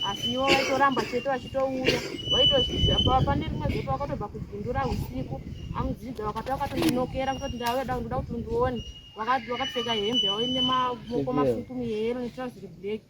Asi ivo vaitoramba chete vachitouya. Vaitozviziva pane rimwe zuva vakatobva kubvundura usiku amudzidza vakati vakatondinokera kutoti ndauya da ndoda kuti undione. Vakapfeka hembe yavo ine mavoko mafupi muyeyero netrouse reblack.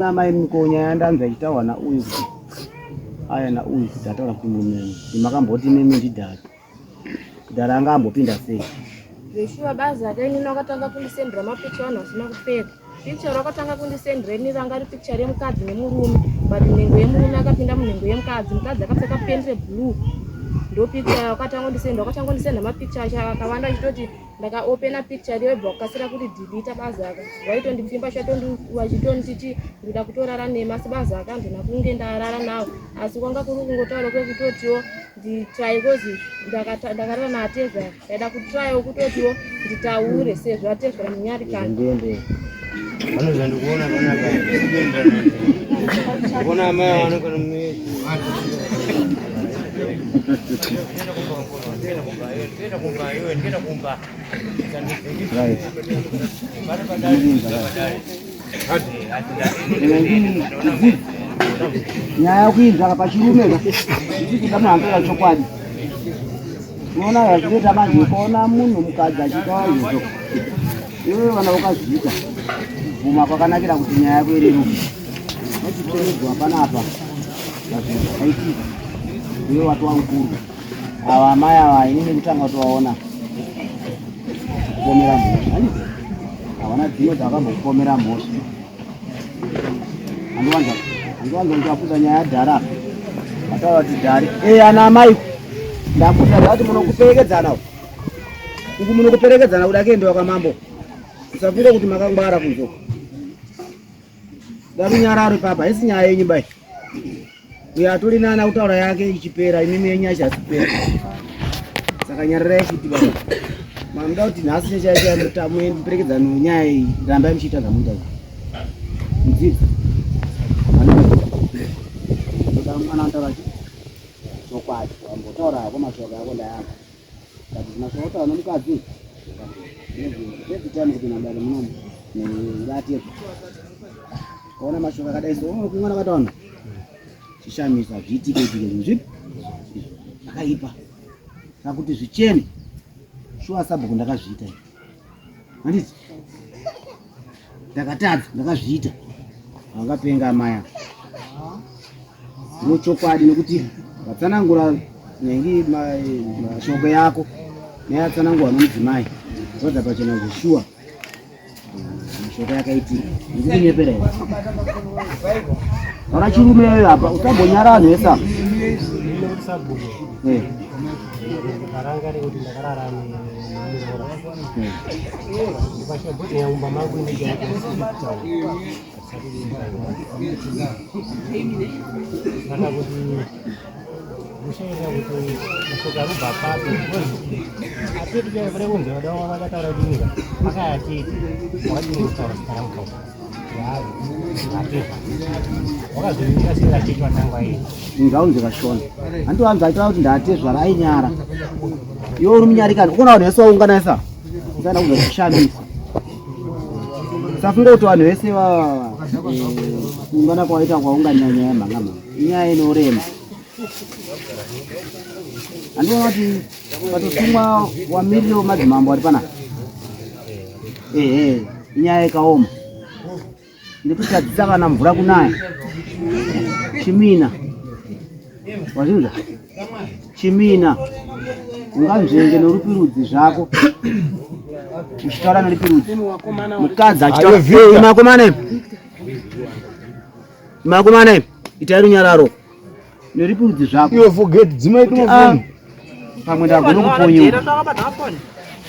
Amai mukonya yandanzwa ichitaurwa nauyu kuti aya nauyu kuti ataura kuti murume makamboti mimi ndidhara dhara anga ambopinda sei Zveshuwa bazi ake inini wakatanga kundisendera mapicha vanhu vasina kupfeka. Picture rakatanga kundisendera ini ranga ri picture remukadzi nemurume but nhengo yemurume akapinda munhengo yemukadzi mukadzi akapfeka penti reblue ndo picture yakatanga kundisendera wakatanga kundisenda mapicture acho akawanda achitoti ndakaopena picture riyo ibva kukasira kuti delete bazi aka waitondipfimba vachitonditi ndoda kutorara nemi asi bazi aka handina kunge ndarara nawo asi kwanga kuri kungotaura kwekutotiwo nditry kozi ndakarara naatezvara ndaida kutryawo kutotiwo nditaure sezvo atezvara munyarikani Ndiende. Vanoza ndikuona panapa. Kuona amai vanokona mumwe. Right. Nyaya kuinzaka pachirume ka. Ichikuda munhu anotaura chokwadi. Unoona zvazvinoita manje ukaona munhu mukadzi achiita izvozvo iwewe vana ukazviita kubvuma kwakanakira kuti nyaya yako ireruke vachitenedzwa panapa pazvinhu zvakaitika iwe watova mukuru ava amai ava inini kutanga kutovaona kupomera mhosva handiti havana dzimwe dzavakambokupomera mhosva Andiwanza andiwanza kuti afuza nyaya yadhara. Ataura kuti dhari. Eh ana amai. Ndakuza ndati munokuperekedzana. Uku munokuperekedzana kuda kuendewa kwamambo. Usafunga kuti makangwara kunzo. Darunyararo papa, haisi nyaya yenyu bai. Uyo atori nana kutaura yake ichipera imimi yenyu achasipera. Saka nyarirai futi baba. Mamuda kuti nhasi chaicho muperekedzano nyaya iyi rambai muchiita zvamunoita izvi. Mudzidzi. Ndoda mwana anotaura chi chokwadi. Wambotaura hako mashoko ako ndayamba. But mashoko otaura nomukadzi. Every time kupinda mudare munomu nevatete. Kaona mashoko akadai so unokumwana kataona chishamisa zviitike itike zvinhu zvipi zvakaipa saka kuti zvichene shuwa sabhuku ndakazviita izvi handiti ndakatadza ndakazviita vangapenga amai ava ndinochokwadi nekuti vatsanangura nyangi mashoko yako neyatsanangurwa nomudzimai zvodza pachena zveshuwa mishoko yakaitika ndikunyepera here taura chirume iyoyo apa usambonyara vanhu vese apa Eh. Ndaranga rekuti ndakarara nemuroora. Ndikashabhuti mumba mangu ini ndakutaura. Saka kuti Mushaira kuti mashoko arubva papi because atete chaivo kuda kunzi vada vakataura kuti nyika akayatete wakadini kutaura zita rangu kauka wakazonyika sei atete watangwa iye ngaunze kashona handiwanza aitaura kuti ndatezvara ainyara iwe uri munyarikani ukona vanhu vese vaungana isa usana kuza kushamisa usafunga kuti vanhu vese va kuungana kwawaita kwaunganira nyaya yemhanga mhanga inyaya inorema Andiona kuti patotumwa wamiriri wemadzimambo ari panapa. Ehe, inyaya yakaoma. Ndikutadzisa kana mvura kunaya. Chimina. Wazvinzwa? Chimina. Unganzvenge norupi rudzi zvako uchitaura norupi rudzi mukadzi achitaura makomana imi makomana imi itai runyararo neripi rudzi zvako iwe forget dzimai ah, pamwe ndagona kuponyiwa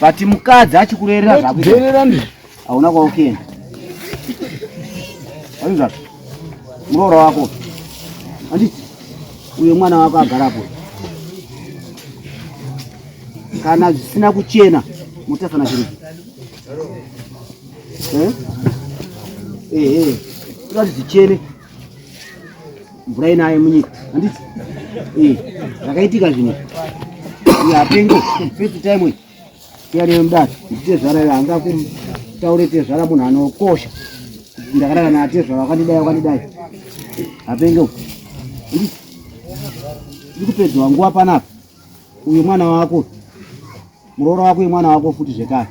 but mukadzi achikurerera zvako hauna kwaukenda waizva muroora wako handiti uyo mwana wako agarapo kana zvisina kuchena mutasana chirudzi eh? ehe toda kuti zvichene mvura inaye munyika handiti eh, zvakaitika zvinhu uyo apengo first time Siyana mudare nditezvara iwe hanga kutaure tezvara munhu anokosha ndakarara natezvara wakandidai wakandidai apenge uku ndiri kupedzwa nguva panapa uyu mwana wako muroora wako uyu mwana wako futi zvekare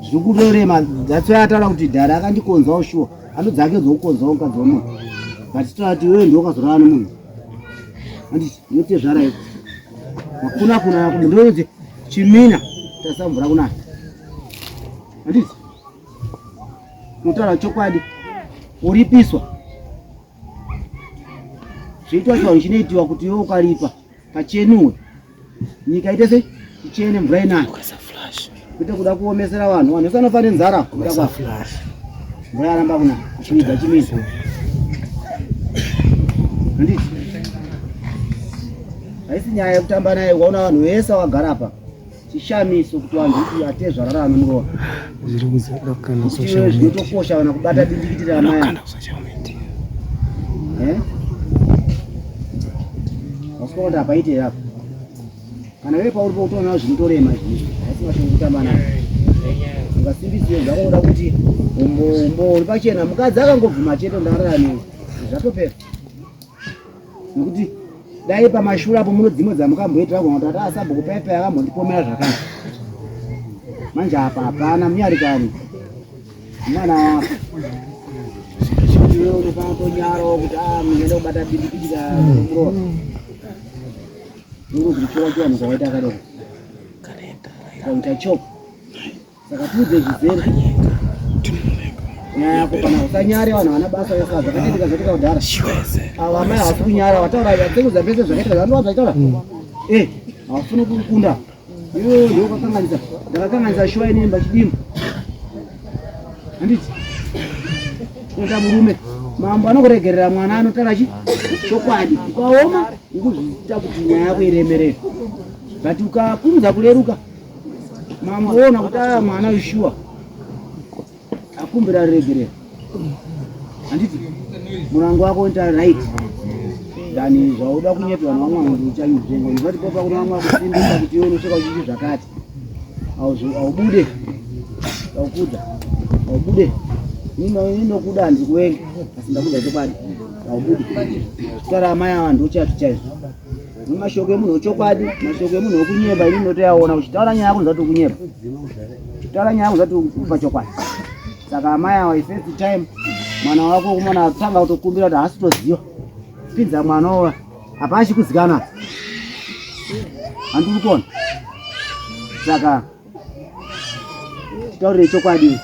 zviri kutorema that's why ataura kuti dhara akandikonzawo shuwa anodzake dzokukonzawo mukadzi wemunhu but toda kuti iwewe ndiwe ukazorara nemunhu anditi unotezvara iwe makuna kuna yako ndinonzi chimina tasa mvura kunaya handiti unotaura chokwadi uripiswa zvoitwa chivanhu chinoitiwa kuti iwe ukaripa pachenuwe nyika ite sei ichene mvura inayo kwete kuda kuomesera vanhu vanhu vese vanofa nenzara kuda kwa mvura yaramba kuna chimidza chimidza handiti haisi nyaya yekutamba naye ukaona vanhu vese vakagara apa chishamiso kuti vanhu kuti atezvarara anomuroora zvinotokosha vana kubata bindikiti ramai eh? wasikuona kuti hapaite here apa kana wewe pauri pokutoona zvinotorema izvi haisi mashoko kutamba nayo ungasimbisiwe zvako kuda kuti umbo umbo uri pachena mukadzi akangobvuma chete ndakarara newe zvatopera nekuti dai pamashure apo muno dzimwe dzamukamboitira kugona kuti ati asabhuku pepe akambondipomera zvakati manje apa hapana munyarikani mwana wako iwe unofanira kutonyarawo kuti a ah, munhu enda kubata bindikiti kamuroora nongozi kutyora chivanhu kwawaita akadaro kaita chop saka tiudze zvizere nyaya yako pana usanyare vanhu vana basa vese zvakaitika zvaitika kudhara ava amai havasi kunyara vataura vatsekudza pese zvakaitika zvanova zvachitaura mm. eh havafuni kukunda iwe ndiwo kakanganisa ndakakanganisa shuwa inini mbachidimba handiti kuita murume mambo anokuregerera mwana anotaura chi chokwadi ukaoma ukuzviita kuti nyaya yako iremerere but ukakurumidza kureruka Mambo ona kuti aya mwana shuwa akumbira regerero handiti murango wako unoita right than zvauda kunyeperwa nevamwe vanhu uchanyuzenga unoti popa kuna vamwe vakusimbisa kuti iwe unosvika uchiti zvakati aubude aukudza aubude ninokuda handikuvengi asi ndakuda chokwadi aubude kutaura amai ava ndochatu chaizvo Mashoko emunhu wechokwadi, mashoko emunhu wekunyeba ini ndinotoyaona uchitaura nyaya yako ndozati ukunyeba. Uchitaura nyaya yako ndozati ukupa chokwadi. Saka amai ava first time mwana wako kumona atanga kutokumbira kuti haasi kutoziva. Pinza mwana uwa apa achikuzikana. Handiri kuona. Saka titaurire chokwadi.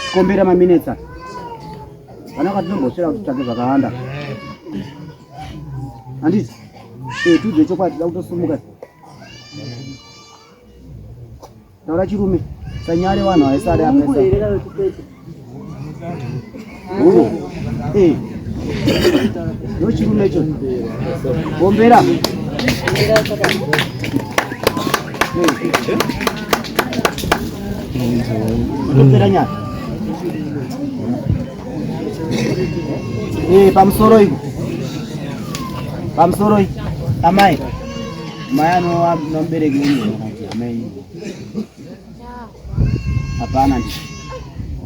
Tikombera maminetsa. Vana katinombosvera kuti tsvake zvakawanda. Handiti? Eh, tiudze chokwadi da kutosumuka. Taura chirume. Sanyare vanhu vaisare apa. Oh. Eh. No chirume icho. Gombera. Gombera nyaya. Eh, pamusoro iko. Pamusoro iko. Amai. Mai anomubereki wenyu amai. Hapana ndi.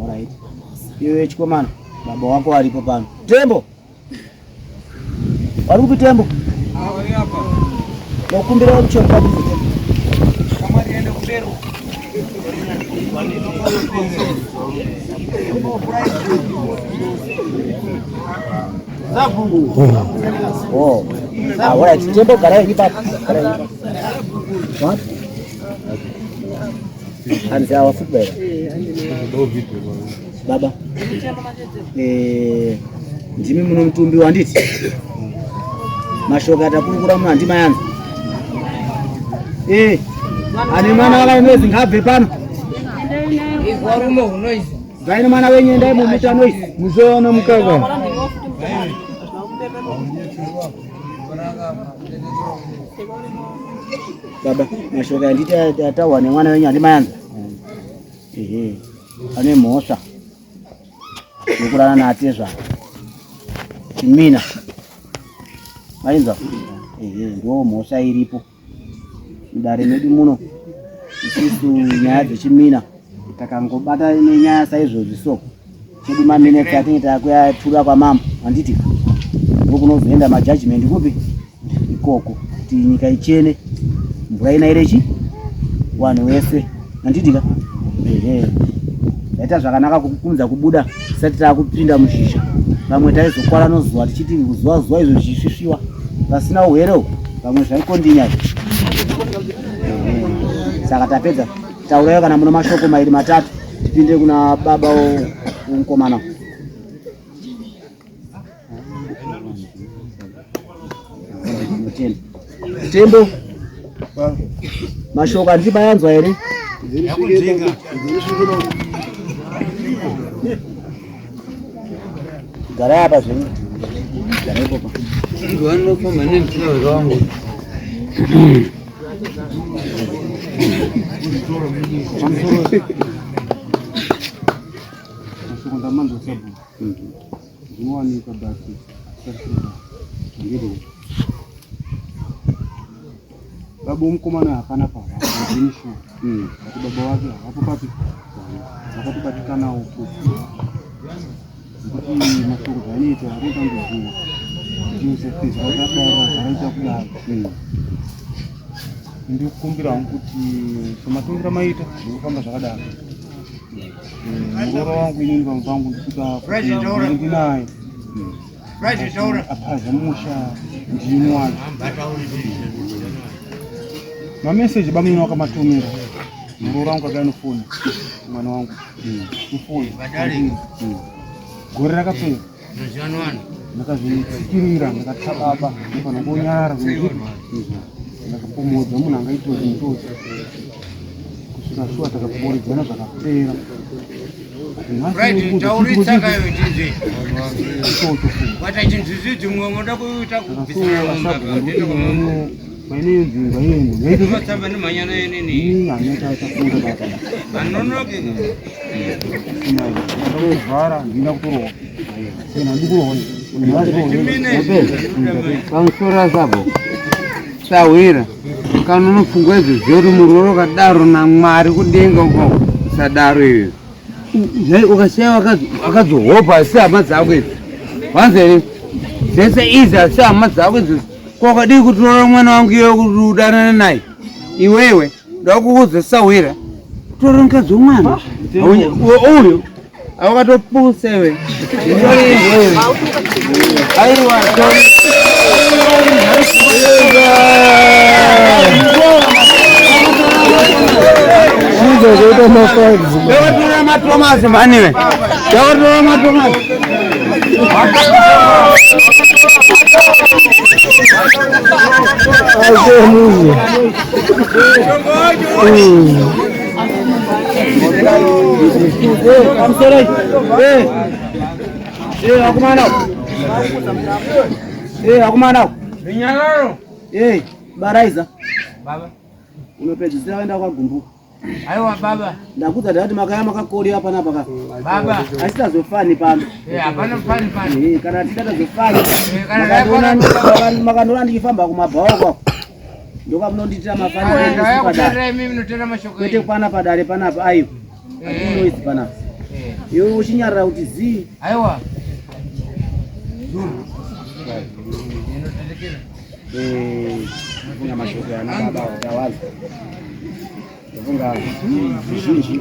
All right. Iwe chikomana, baba wako aripo pano. Tembo. Wari kupi Tembo? Ndokumbira muchero padhuze Tembo. Oh. Ah, all right. Tembo garai ipapo. Garai ipapo. What? Hanzi awa futi baba. Eh, ndimi muno mutumbi wanditi mashoko atakurukura muno handima yangu. Eh, ane mwana wakainozi ngaabve pano. Bvai nemwana wenyu endai mumuta noise. Musawana mukaka. Baba, mashoko anditi ataurwa nemwana wenyu handima yangu. Ehe, ane mhosva yokurara naatezvara chimina. Mainzwa? Ehe, ndo mhosva iripo mudare medu muno. Isusu nyaya dzechimina takangobata nenyaya saizvozvi so chedu maminetsi atinge takuyatura kwamambo handiti ndokunozoenda majudgment kupi ikoko kuti nyika ichene mvura inairechi vanhu vese handiti ka ehe taita zvakanaka kukunza kubuda tisati takupinda muzhizha vamwe taizokwara nozuva tichiti zuva zuva izvo zvichisvisviwa pasina uhwere uhu vamwe zvaikondinya saka tapedza taurayo kana muno mashoko mairi matatu tipinde kuna baba womukomana. Tembo, mashoko anditi mayanzwa here? Garai apa zvenyu. Garai ipopa. Vanofamba nemutsinawero wangu. Mashoko ndamanzwa sabhuku zvinowanikwa but ndiri baba womukomana hapana pava ndini sure but baba wake havapo papi vakatobatikanawo futi nekuti mashoko zvaanoita arikutangoziva zvakadaro zvaraita kudaro. Ndikukumbira hangu kuti sematongero maita zvikufamba zvakadaro, muroora wangu inini pamwe pangu ndikuda kuti ndinaye apaza musha ndini wacho mameseji bamuna wakamatumira muroora wangu akaya nofoni mwana wangu mufoni gore rakapera ndakazvitsikirira ndakatya baba panongonyarara ndakapomodza munhu angaitwa zvintozi kusvika shuwa takapomoredzana zvakapera. Pamusoro zvapo sahwira, kana unofungwa izvo zvekuti muroora ukadaro naMwari kudenga uko usadaro iwe ukasiya wakazohopa asi hama dzako idzi wanza here dzese idzi asi hama dzako idzi ko wakadii kutora mwana wangu iwe kuti udanane naye iwewe ndakukuudza sahwira tora mukadzi womwana uyu awakatopusa iwe aiwa. Ndakatora matomasi mhaniwe, ndakatora matomasi. Pamusoroi. Eh, akomana. Eh, akomana. Runyararo. Eh, baraiza. Baba. Unopedzisira waenda kwagumbuka. Aiwa baba. Ndakudza ndati makaya makakorera panapa ka. Baba. Asi tazofani pano. Eh, hapana fani pano. Eh, kana titazofani. Eh, kana Makandiona ndichifamba kumabhawa kwako. Ndokamunondiitira mafani Ndauya kuteerera imi munotera mashoko kwete enyu. kwana padare panapa aiwa. Eh. Unoizi panapa. Eh. Iwe uchinyarara kuti zii. Aiwa. Eh, ndafunga mashoko ana baba tawazi. Ndafunga zvizhinji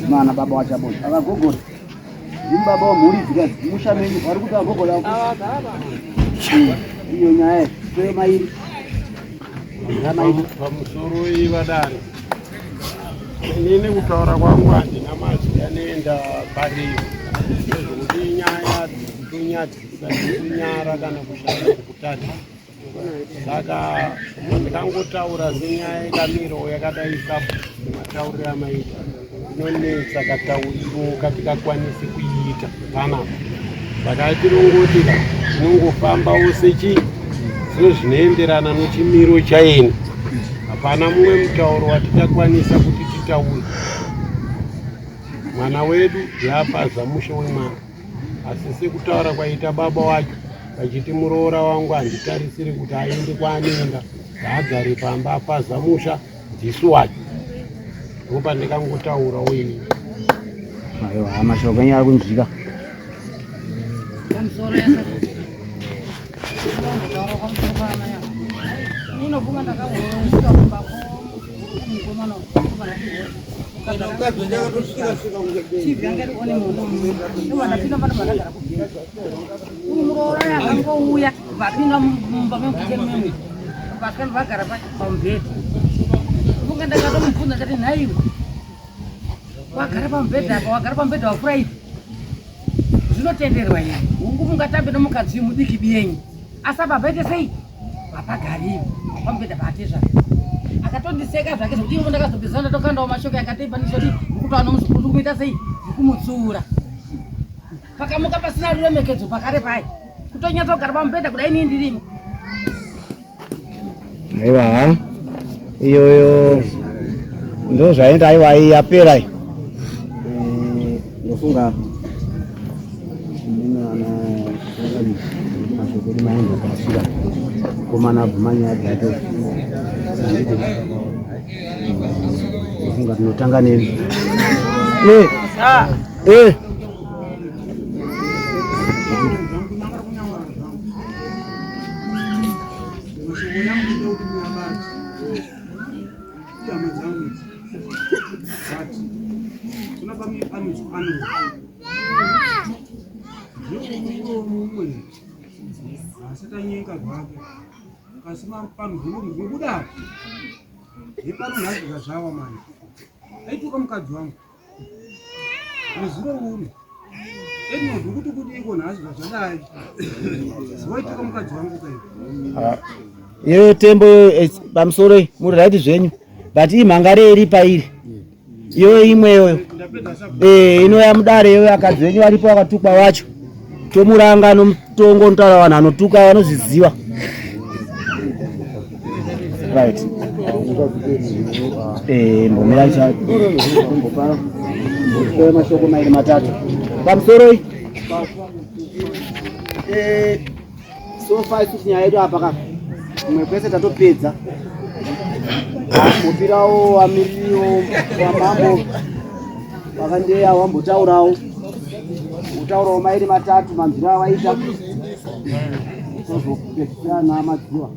mana baba wachabona akagogora ndimi baba wemhuri dzikadzi musha menyu vari kuti agogora iyo nyaya toyo mairi. Pamusoro ivadare, inini kutaura kwangu handina mazwi anoenda pariyo nezvokuti inyaya dzekutonyadzisa nekunyara kana kushaya kukutadza. Saka ndikangotaura senyaya yekamiro yakadai sematauriro amaita inonetsa katauriro katikakwanisi kuiita panapa. Saka tirongoti ka tinongofambawo sechii sezvinoenderana nochimiro chaini. Hapana mumwe mutauro watichakwanisa kuti titaure. Mwana wedu ndiapaza mushe wemwana, asi sekutaura kwaita baba wacho vachiti muroora wangu handitarisiri kuti aende kwaanoenda, ngaagare pamba apaza musha ndisu wacho. Ndopandikangotaurawo ini. Aiwa, mashoko enyu ari kunzwika. Muroora akangouya vapinda mumba mekuchememo vasikana vagara pamubhedha funga ndakatomubvunza ndati nhaiwe wagara pamubhedha apa wagara pamubhedha wafura ipi zvinotenderwa here hungu mungatambe nomukadzi mudiki biyenyu asi apa paite sei vapagariwe pamubhedha paatezvara akatondiseka zvake zvekuti ivo ndakazopedzisira ndatokandawo mashoko akatoipa ndizoti ndikutaura nomuzukuru ndikumuita sei ndikumutsiura pakamuka pasina ruremekedzo pakare pai kutonyatsogara pamubhedha kudai inini ndirimo Aiwa, iyoyo ndozvaenda. Aiwa, iyi yapera iyi. Ndofunga mashoko edu maenda pasira komana abvuma nyaya dzake. Ndofunga tinotanga nemi. Eh. Mashoko yangu ndoda kuti muyabate ihama dzangu idzi, but tona anonzi ano mumwe asati anyenga zvake kasi panozvinobuda hepano nhasi zvazvawa manje aituka mukadzi wangu nezuro uno Edmond ukuti kuti iko nhasi zvazvadai waituka mukadzi wangu kai. Iyo tembo iyo pamusoro iyi muri right zvenyu, but imhangare iri pairi iyo imweyo inouya mudare iyo akadzi venyu varipo vakatukwa vacho tomuranga nomutongo unotaura vanhu anotuka vanozviziva. Right. Mbomira mbopa mashoko mairi matatu pamusoro. So far isusu nyaya yedu apa ka kumwe kwese tatopedza. Ambopirawo wamiririwo wamambo vakandeya wambotaurawo utaurawo mairi matatu manzwiro awaita tozopedzisira namadziwa.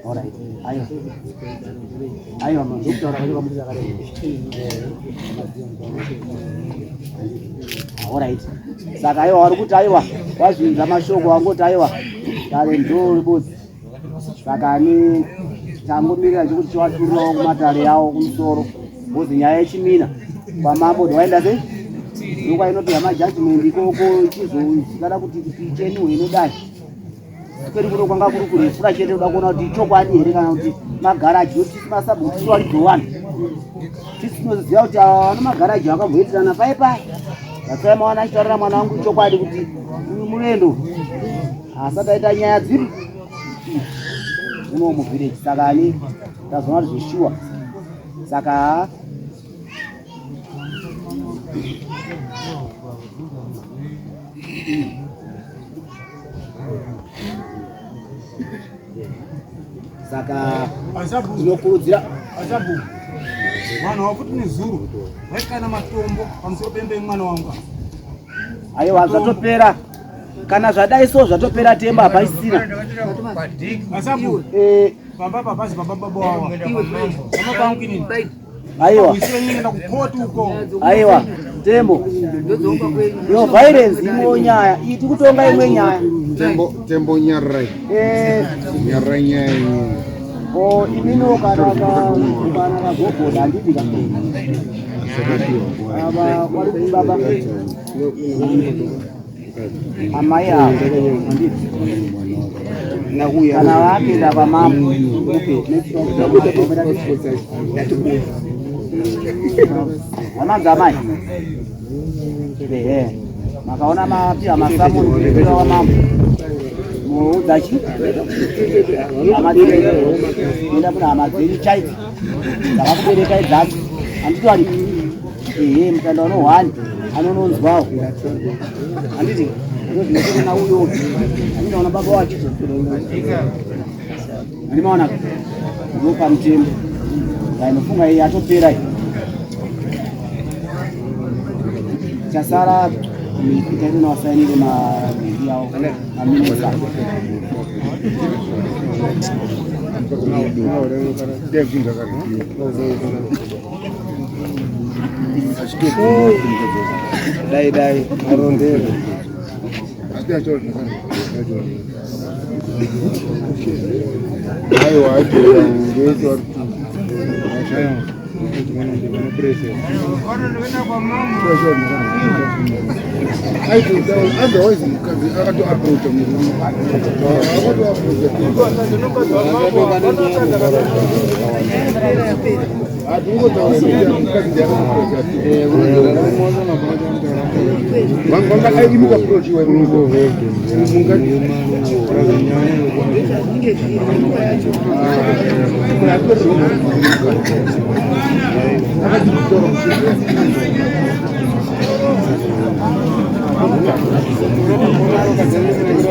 Alright. Aiwa. Aiwa, ndokutaura kwacho kwamuri zvakareba. Alright. Saka aiwa wari kuti aiwa wazvinza mashoko wangoti aiwa dare ndoribodzi. Saka ani tangomirira chekuti chiwaturirawo kumatare yawo kumusoro. Ngozi nyaya yechimina kwamambo ndwaenda sei? Ndokwainopiwa majudgment ikoko ichizozikanwa kuti icheniwe inodai. Kwedu kuno kwanga kuri kurefura chete kuda kuona kuti chokwadi here kana kuti magaraji nokuti tisi masabhuku tisi wari dhowani tisi tinoziva kuti ano magaraji akamboitirana pai pai. That's why mawana achitaurira mwana wangu chokwadi kuti uyu murendo asati aita nyaya dziri uno muvillage. Saka ani tazoona kuti zveshuwa saka saka tinokurudzira asabu vanhu vakuti nezuro vaikana matombo pamusoro pembe yemwana wangu. Aiwa, zvatopera kana zvadai so zvatopera temba hapaisina. Asabu pamba papazi pamba baba wawa pamba pangu inini. Aiwa. Kuisira nyingi na kukoti uko. Aiwa. Tembo. Yo violence imwe nyaya. Iyi tikutonga imwe nyaya. Tembo tembo nyarai. Eh, Nyarai nyaya yenyu. o imini kana kana kagogoda handiti ka. Aba wari kuti baba. Amai ava handiti. Kana vapinda pamambo. Amanzi amai. Ehe. Makaona mapiwa masamoni kupiwa wamambo. Muudza chi? Hama dzenyu. Enda kuna hama dzenyu chaidzo. Dzakakuberekai dzacho. Handiti wani? Ehe, mukanda unohwani anononzwawo. Handiti? Ndozvinoita kuna uyo. Handinaona baba wacho. Handimaona ndopamutemo. Ndainofunga iyi yatopera iyi. Chasara mipita inowasainire mabhiri awo maminisa. Dai dai arondera. Aiwa acho ngecho otherwise mukadzi akatoaprocha murume akatoaprocha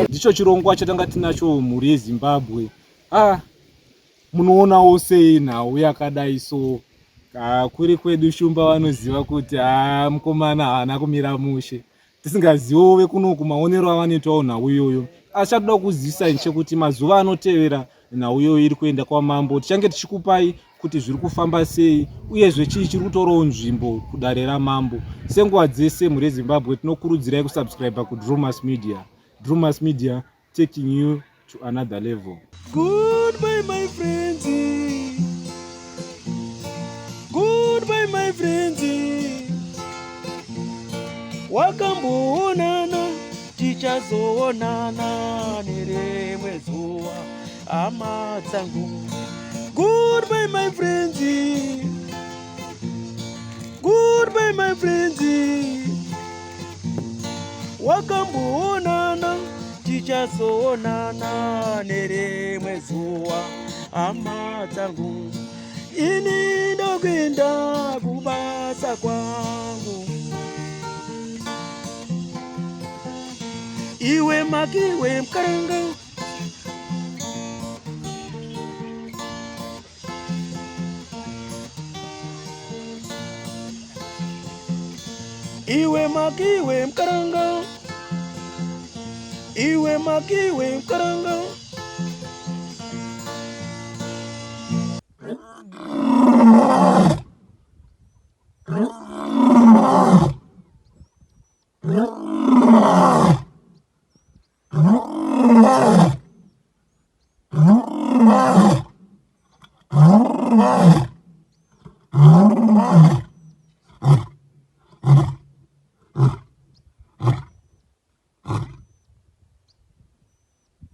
Ndicho chirongwa chatanga tinacho mhuri yeZimbabwe. Ah, munoonawo sei nhau yakadai so? Ah, kuri kwedu Shumba vanoziva kuti ah, mukomana haana kumira mushe. Tisingaziviwo vekunoku maonero avanoitawo nhau iyoyo. Asi chatoda kuzivisa ndechekuti mazuva anotevera nhau iyoyo iri kuenda kwamambo. Tichange tichikupai kuti zviri kufamba sei uyezve chii chiri kutorawo nzvimbo kudare ramambo. Senguva dzese mhuri yeZimbabwe tinokurudzirai kusubscribe kuDrewmas Media. Drewmas Media taking you to another level. Goodbye my friends. Goodbye my friends. Wakamboonana tichazoonana nerimwe zuva hama dzangu. Goodbye my friends. Goodbye my friends. Wakamboonana tichazoonana nerimwe zuva hama dzangu. Ini ndokuenda kubasa kwangu. Iwe makiwe mkaranga. Iwe makiwe mkaranga. Iwe makiwe mkaranga.